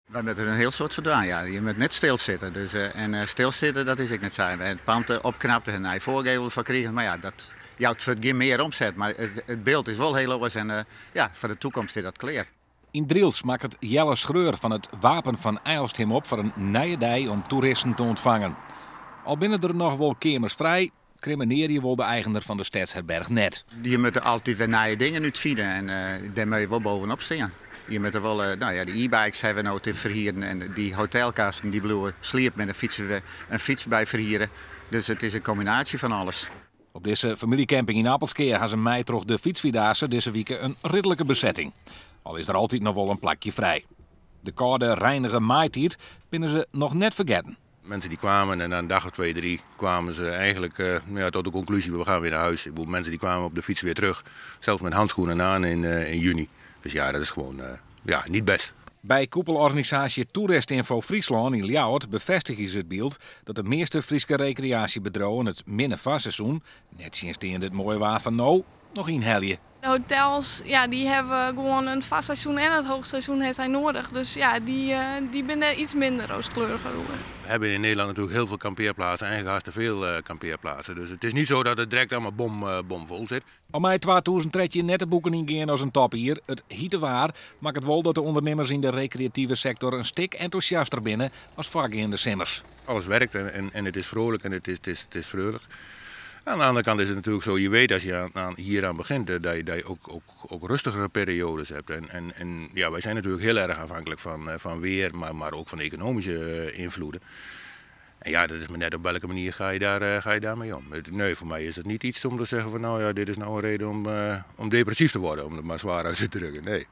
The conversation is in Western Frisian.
Wy moatte der in hiel soad foar dwaan. Ja. Je moatte net stilsitte. Dus, en stilsitte, dat is ek net sa. It pand opknapt en in nije foargevel foar krigen. Mar ja, dat jout fuort gjin mear omset. Mar it byld is wol hiel oars en ja, foar de takomst is dat klear. Yn Drylts makket Jelle Schreur fan it Wapen fan IJlst him op foar in nije dei om toeristen te ûntfangen. Al binne der noch wol keamers frij, kriminearje wol de eigener fan de stedsherberch net. Je moatte altyd wer nije dingen útfine en dêr moatte je wol bovenop stean. Je moatte wol, no ja, de e-bikes hawwe we no te ferhieren en dy hotelgasten dy bliuwe sliepen en dan fytse we in fyts by ferhieren. Dus it is in kombinaasje fan alles. Op dizze famyljecamping yn Appelskea ha se mei troch de fytsfierdaagse dizze wike in ridlike besetting. Al is der altyd noch wol in plakje frij. De kâlde, reinige maaitiid binne se noch net fergetten. Mensen die kwamen en na een dag of twee, drie kwamen ze eigenlijk ja, tot de conclusie: we gaan weer naar huis. Ik bedoel, mensen die kwamen op de fiets weer terug, zelfs met handschoenen aan in juni. Dus ja, dat is gewoon ja, niet best. By koepelorganisaasje Toeristinfo Fryslân yn Ljouwert befêstigje se it byld dat de measte Fryske rekreaasjebedriuwen it minne farseizoen, nettsjinsteande it moaie waar fan no, noch ynhelje. De hotels, ja, dy hawwe gewoan in farseizoen en it heechseizoen ha sy nedich. Dus ja, dy binne dêr iets minder rooskleuriger oer. We hebben in Nederland natuurlijk heel veel kampeerplaatsen, eigenlijk hartstikke veel kampeerplaatsen. Dus het is niet zo dat het direct allemaal bomvol zit. Al mei 2013 net de boeken yngean as in topjier, it hite waar makket wol dat de ûndernimmers yn de rekreative sektor in stik entûsjaster binne as foargeande simmers. Alles werkt en het is vrolijk en het is freulich. Aan de andere kant is het natuurlijk zo, je weet als je hieraan begint, dat je ook rustigere periodes hebt. En ja, wij zijn natuurlijk heel erg afhankelijk van weer, maar ook van economische invloeden. En ja, dat is maar net op welke manier ga je daarmee om. Nee, voor mij is het niet iets om te zeggen van: nou ja, dit is nou een reden om depressief te worden, om het maar zwaar uit te drukken. Nee.